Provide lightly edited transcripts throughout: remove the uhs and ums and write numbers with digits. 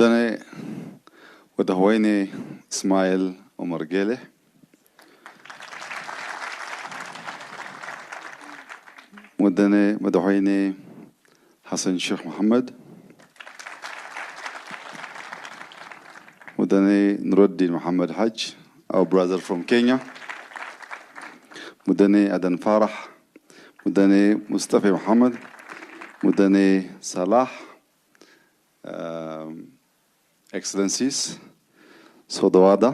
Mudane Madaxweyne Ismail Omar Guelleh, Mudane Madaxweyne Hassan Sheikh Mohamud, Mudane Nuruddin Mohammed Hajj, our brother from Kenya, Mudane Adan Farah, Mudane Mustafa Mohammed, Mudane Salah, Excellencies, Soo dhawaada,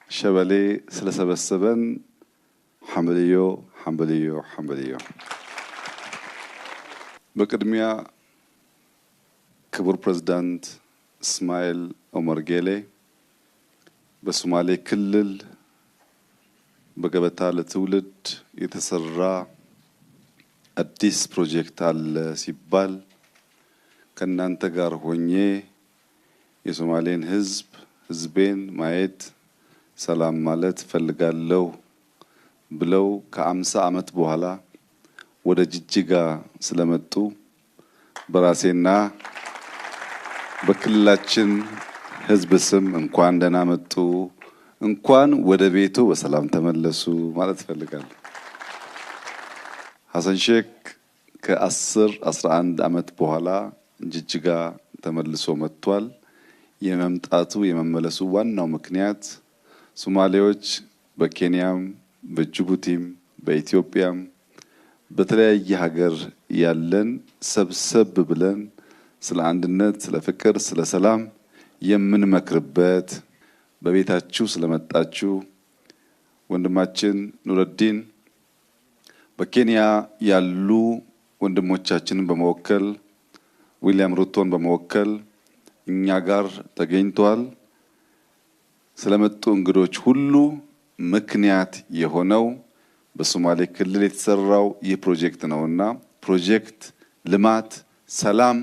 ሸበሌ ስለሰበሰበን ሐምልዮ ሐምልዮ ሐምልዮ። በቅድሚያ ክቡር ፕሬዝዳንት እስማኤል ኦመር ጌሌ በሶማሌ ክልል በገበታ ለትውልድ የተሰራ አዲስ ፕሮጀክት አለ ሲባል ከናንተ ጋር ሆኜ የሶማሌን ህዝብ ህዝቤን ማየት ሰላም ማለት ፈልጋለሁ ብለው ከ50 ዓመት በኋላ ወደ ጅጅጋ ስለመጡ በራሴና በክልላችን ህዝብ ስም እንኳን ደህና መጡ፣ እንኳን ወደ ቤቱ በሰላም ተመለሱ ማለት ፈልጋለሁ። ሐሰን ሼክ ከ10 11 ዓመት በኋላ ጅጅጋ ተመልሶ መጥቷል። የመምጣቱ የመመለሱ ዋናው ምክንያት ሶማሌዎች በኬንያም በጅቡቲም በኢትዮጵያም በተለያየ ሀገር ያለን ሰብሰብ ብለን ስለ አንድነት፣ ስለ ፍቅር፣ ስለ ሰላም የምንመክርበት በቤታችሁ ስለመጣችሁ ወንድማችን ኑረዲን በኬንያ ያሉ ወንድሞቻችንን በመወከል ዊሊያም ሩቶን በመወከል እኛ ጋር ተገኝቷል። ስለመጡ እንግዶች ሁሉ ምክንያት የሆነው በሶማሌ ክልል የተሰራው ይህ ፕሮጀክት ነውና ፕሮጀክት ልማት፣ ሰላም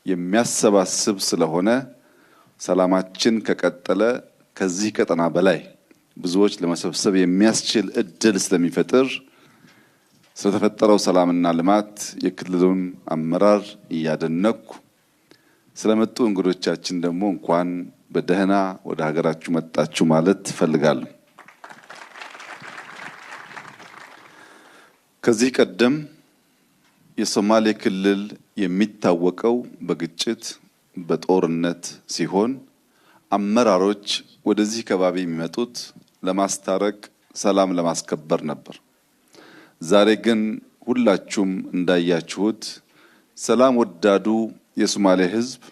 የሚያሰባስብ ስለሆነ ሰላማችን ከቀጠለ ከዚህ ቀጠና በላይ ብዙዎች ለመሰብሰብ የሚያስችል እድል ስለሚፈጥር ስለተፈጠረው ሰላምና ልማት የክልሉን አመራር እያደነኩ ስለመጡ እንግዶቻችን ደግሞ እንኳን በደህና ወደ ሀገራችሁ መጣችሁ ማለት እፈልጋለሁ። ከዚህ ቀደም የሶማሌ ክልል የሚታወቀው በግጭት በጦርነት ሲሆን አመራሮች ወደዚህ ከባቢ የሚመጡት ለማስታረቅ ሰላም ለማስከበር ነበር። ዛሬ ግን ሁላችሁም እንዳያችሁት ሰላም ወዳዱ የሶማሌ ሕዝብ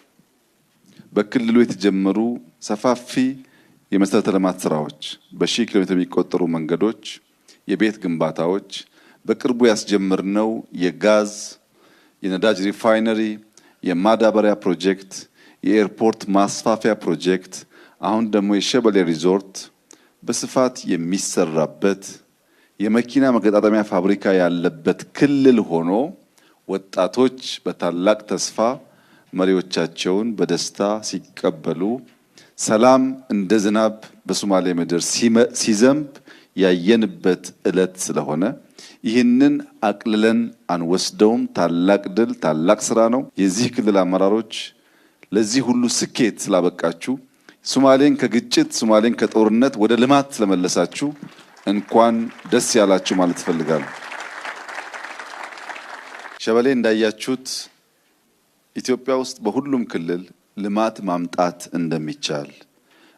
በክልሉ የተጀመሩ ሰፋፊ የመሰረተ ልማት ስራዎች፣ በሺህ ኪሎ ሜትር የሚቆጠሩ መንገዶች፣ የቤት ግንባታዎች፣ በቅርቡ ያስጀመርነው የጋዝ የነዳጅ refinery፣ የማዳበሪያ ፕሮጀክት፣ የኤርፖርት ማስፋፊያ ፕሮጀክት፣ አሁን ደግሞ የሸበሌ ሪዞርት በስፋት የሚሰራበት የመኪና መገጣጠሚያ ፋብሪካ ያለበት ክልል ሆኖ ወጣቶች በታላቅ ተስፋ መሪዎቻቸውን በደስታ ሲቀበሉ ሰላም እንደ ዝናብ በሶማሌ ምድር ሲዘንብ ያየንበት ዕለት ስለሆነ ይህንን አቅልለን አንወስደውም። ታላቅ ድል፣ ታላቅ ስራ ነው። የዚህ ክልል አመራሮች ለዚህ ሁሉ ስኬት ስላበቃችሁ፣ ሶማሌን ከግጭት ሶማሌን ከጦርነት ወደ ልማት ስለመለሳችሁ እንኳን ደስ ያላችሁ ማለት እፈልጋለሁ። ሸበሌ እንዳያችሁት ኢትዮጵያ ውስጥ በሁሉም ክልል ልማት ማምጣት እንደሚቻል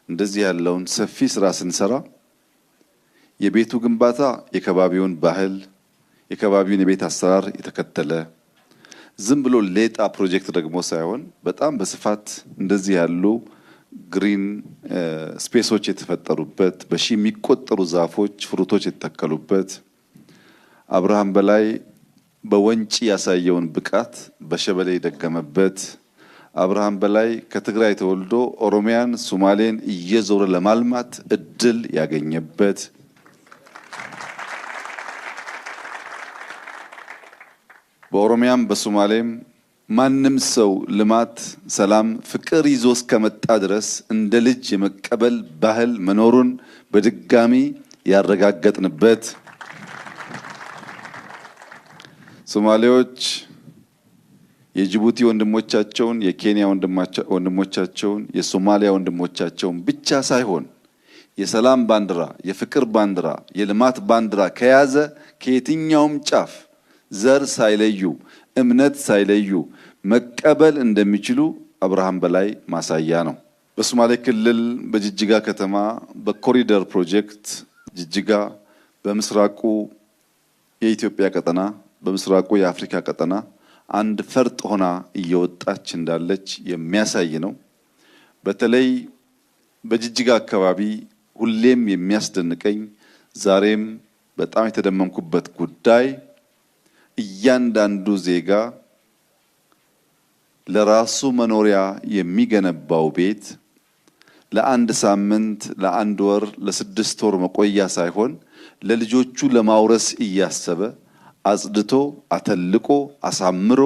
እንደዚህ ያለውን ሰፊ ስራ ስንሰራ የቤቱ ግንባታ የከባቢውን ባህል የከባቢውን የቤት አሰራር የተከተለ ዝም ብሎ ሌጣ ፕሮጀክት ደግሞ ሳይሆን በጣም በስፋት እንደዚህ ያሉ green space ኦች የተፈጠሩበት በሺህ የሚቆጠሩ ዛፎች fruit ኦች የተተከሉበት አብርሃም በላይ በወንጪ ያሳየውን ብቃት በሸበሌ የደገመበት አብርሃም በላይ ከትግራይ ተወልዶ ኦሮሚያን፣ ሶማሌን እየዞረ ለማልማት እድል ያገኘበት በኦሮሚያም በሶማሌም ማንም ሰው ልማት፣ ሰላም፣ ፍቅር ይዞ እስከመጣ ድረስ እንደ ልጅ የመቀበል ባህል መኖሩን በድጋሚ ያረጋገጥንበት ሶማሌዎች የጅቡቲ ወንድሞቻቸውን፣ የኬንያ ወንድሞቻቸውን፣ የሶማሊያ ወንድሞቻቸውን ብቻ ሳይሆን የሰላም ባንዲራ፣ የፍቅር ባንዲራ፣ የልማት ባንዲራ ከያዘ ከየትኛውም ጫፍ ዘር ሳይለዩ እምነት ሳይለዩ መቀበል እንደሚችሉ አብርሃም በላይ ማሳያ ነው። በሶማሌ ክልል በጅጅጋ ከተማ በኮሪደር ፕሮጀክት ጅጅጋ በምስራቁ የኢትዮጵያ ቀጠና፣ በምስራቁ የአፍሪካ ቀጠና አንድ ፈርጥ ሆና እየወጣች እንዳለች የሚያሳይ ነው። በተለይ በጅጅጋ አካባቢ ሁሌም የሚያስደንቀኝ፣ ዛሬም በጣም የተደመምኩበት ጉዳይ እያንዳንዱ ዜጋ ለራሱ መኖሪያ የሚገነባው ቤት ለአንድ ሳምንት፣ ለአንድ ወር፣ ለ6 ወር መቆያ ሳይሆን ለልጆቹ ለማውረስ እያሰበ አጽድቶ፣ አተልቆ፣ አሳምሮ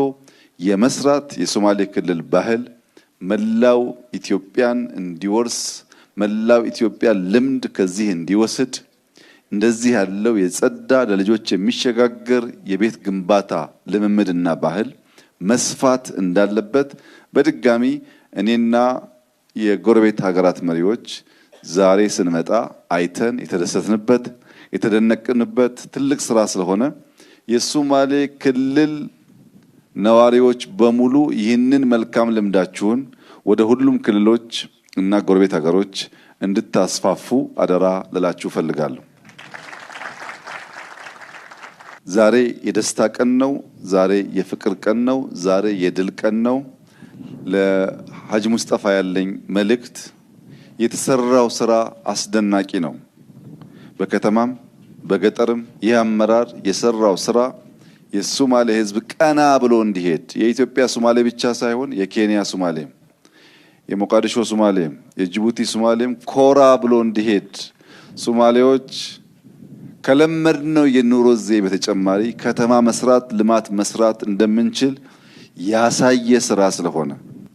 የመስራት የሶማሌ ክልል ባህል መላው ኢትዮጵያን እንዲወርስ፣ መላው ኢትዮጵያ ልምድ ከዚህ እንዲወስድ፣ እንደዚህ ያለው የጸዳ ለልጆች የሚሸጋገር የቤት ግንባታ ልምምድና ባህል መስፋት እንዳለበት በድጋሚ እኔና የጎረቤት ሀገራት መሪዎች ዛሬ ስንመጣ አይተን የተደሰትንበት፣ የተደነቅንበት ትልቅ ስራ ስለሆነ የሶማሌ ክልል ነዋሪዎች በሙሉ ይህንን መልካም ልምዳችሁን ወደ ሁሉም ክልሎች እና ጎረቤት ሀገሮች እንድታስፋፉ አደራ ልላችሁ እፈልጋለሁ። ዛሬ የደስታ ቀን ነው። ዛሬ የፍቅር ቀን ነው። ዛሬ የድል ቀን ነው። ለሀጂ ሙስጠፋ ያለኝ መልእክት የተሰራው ስራ አስደናቂ ነው። በከተማም በገጠርም ይህ አመራር የሰራው ስራ የሶማሌ ሕዝብ ቀና ብሎ እንዲሄድ፣ የኢትዮጵያ ሶማሌ ብቻ ሳይሆን የኬንያ ሶማሌም፣ የሞቃዲሾ ሶማሌም፣ የጅቡቲ ሶማሌም ኮራ ብሎ እንዲሄድ፣ ሶማሌዎች ከለመድነው የኑሮ ዘዬ በተጨማሪ ከተማ መስራት፣ ልማት መስራት እንደምንችል ያሳየ ስራ ስለሆነ፣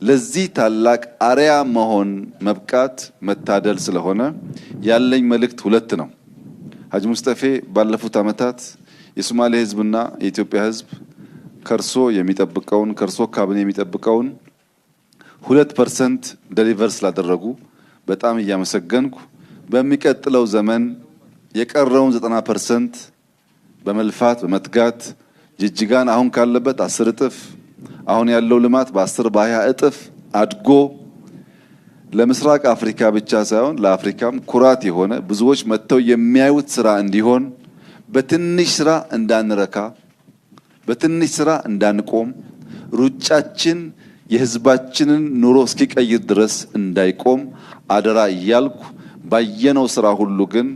ለዚህ ታላቅ አርያ መሆን መብቃት መታደል ስለሆነ ያለኝ መልእክት ሁለት ነው። ሀጂ ሙስጠፌ፣ ባለፉት ዓመታት የሶማሌ ህዝብና የኢትዮጵያ ህዝብ ከእርሶ የሚጠብቀውን፣ ከእርሶ ካቢኔ የሚጠብቀውን 2% deliver ስላደረጉ በጣም እያመሰገንኩ፣ በሚቀጥለው ዘመን የቀረውን 90% በመልፋት በመትጋት ጅጅጋን አሁን ካለበት 10 እጥፍ፣ አሁን ያለው ልማት በ10 በ20 እጥፍ አድጎ ለምስራቅ አፍሪካ ብቻ ሳይሆን ለአፍሪካም ኩራት የሆነ፣ ብዙዎች መጥተው የሚያዩት ስራ እንዲሆን፣ በትንሽ ስራ እንዳንረካ፣ በትንሽ ስራ እንዳንቆም፣ ሩጫችን የህዝባችንን ኑሮ እስኪቀይር ድረስ እንዳይቆም አደራ እያልኩ፣ ባየነው ስራ ሁሉ ግን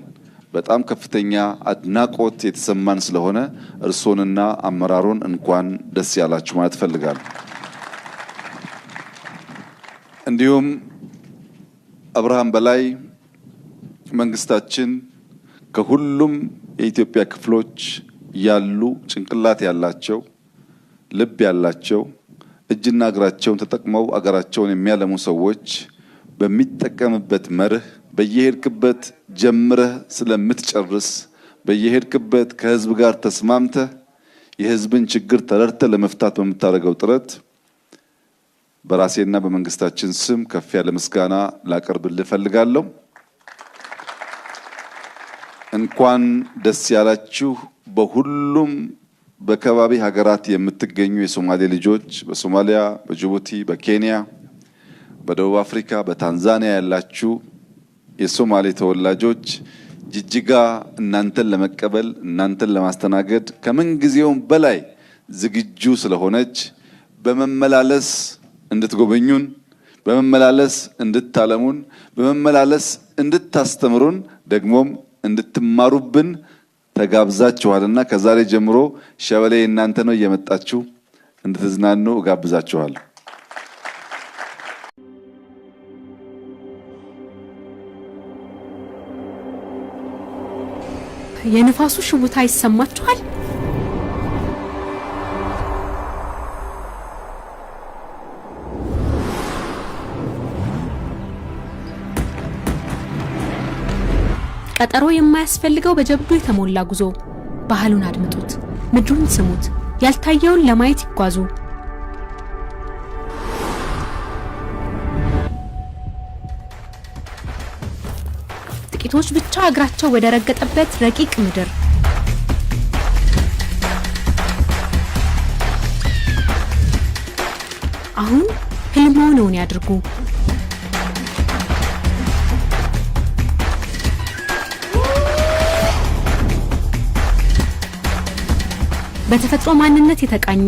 በጣም ከፍተኛ አድናቆት የተሰማን ስለሆነ እርሶንና አመራሩን እንኳን ደስ ያላችሁ ማለት እፈልጋለሁ። እንዲሁም አብርሃም በላይ፣ መንግስታችን ከሁሉም የኢትዮጵያ ክፍሎች ያሉ ጭንቅላት ያላቸው፣ ልብ ያላቸው፣ እጅና እግራቸውን ተጠቅመው አገራቸውን የሚያለሙ ሰዎች በሚጠቀምበት መርህ በየሄድክበት ጀምረህ ስለምትጨርስ፣ በየሄድክበት ከህዝብ ጋር ተስማምተህ የህዝብን ችግር ተረድተህ ለመፍታት በምታደርገው ጥረት በራሴና በመንግስታችን ስም ከፍ ያለ ምስጋና ላቀርብልህ እፈልጋለሁ። እንኳን ደስ ያላችሁ። በሁሉም በከባቢ ሀገራት የምትገኙ የሶማሌ ልጆች፣ በሶማሊያ፣ በጅቡቲ፣ በኬንያ፣ በደቡብ አፍሪካ፣ በታንዛኒያ ያላችሁ የሶማሌ ተወላጆች ጅጅጋ እናንተን ለመቀበል፣ እናንተን ለማስተናገድ ከምን ጊዜውም በላይ ዝግጁ ስለሆነች በመመላለስ እንድትጎበኙን፣ በመመላለስ እንድታለሙን፣ በመመላለስ እንድታስተምሩን፣ ደግሞም እንድትማሩብን ተጋብዛችኋልና ከዛሬ ጀምሮ ሸበሌ እናንተ ነው፣ እየመጣችሁ እንድትዝናኑ እጋብዛችኋለሁ። የንፋሱ ሽውታ ይሰማችኋል? ቀጠሮ የማያስፈልገው በጀብዱ የተሞላ ጉዞ። ባህሉን አድምጡት፣ ምድሩን ስሙት፣ ያልታየውን ለማየት ይጓዙ። ጥቂቶች ብቻ እግራቸው ወደ ረገጠበት ረቂቅ ምድር። አሁን ህልምዎን እውን ያድርጉ። በተፈጥሮ ማንነት የተቃኘ፣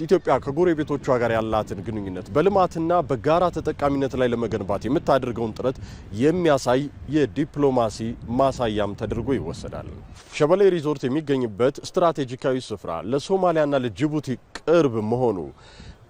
ኢትዮጵያ ከጎረቤቶቿ ጋር ያላትን ግንኙነት በልማትና በጋራ ተጠቃሚነት ላይ ለመገንባት የምታደርገውን ጥረት የሚያሳይ የዲፕሎማሲ ማሳያም ተደርጎ ይወሰዳል። ሸበሌ ሪዞርት የሚገኝበት ስትራቴጂካዊ ስፍራ ለሶማሊያና ለጅቡቲ ቅርብ መሆኑ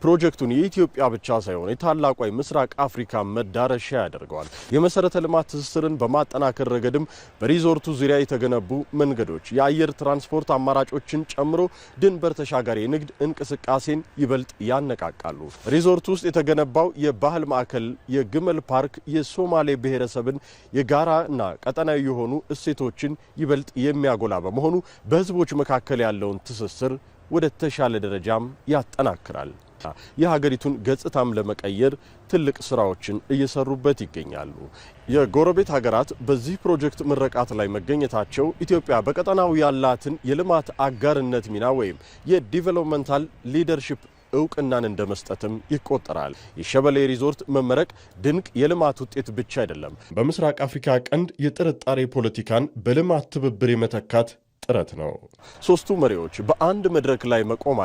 ፕሮጀክቱን የኢትዮጵያ ብቻ ሳይሆን የታላቋ የምስራቅ አፍሪካ መዳረሻ ያደርገዋል። የመሰረተ ልማት ትስስርን በማጠናከር ረገድም በሪዞርቱ ዙሪያ የተገነቡ መንገዶች የአየር ትራንስፖርት አማራጮችን ጨምሮ ድንበር ተሻጋሪ የንግድ እንቅስቃሴን ይበልጥ ያነቃቃሉ። ሪዞርቱ ውስጥ የተገነባው የባህል ማዕከል፣ የግመል ፓርክ የሶማሌ ብሔረሰብን የጋራና ቀጠናዊ የሆኑ እሴቶችን ይበልጥ የሚያጎላ በመሆኑ በሕዝቦች መካከል ያለውን ትስስር ወደ ተሻለ ደረጃም ያጠናክራል። የሀገሪቱን ገጽታም ለመቀየር ትልቅ ስራዎችን እየሰሩበት ይገኛሉ። የጎረቤት ሀገራት በዚህ ፕሮጀክት ምረቃት ላይ መገኘታቸው ኢትዮጵያ በቀጠናው ያላትን የልማት አጋርነት ሚና ወይም የ developmental leadership እውቅናን እንደ መስጠትም ይቆጠራል። የሸበሌ ሪዞርት መመረቅ ድንቅ የልማት ውጤት ብቻ አይደለም፣ በምስራቅ አፍሪካ ቀንድ የጥርጣሬ ፖለቲካን በልማት ትብብር የመተካት ጥረት ነው። ሶስቱ መሪዎች በአንድ መድረክ ላይ መቆማቸው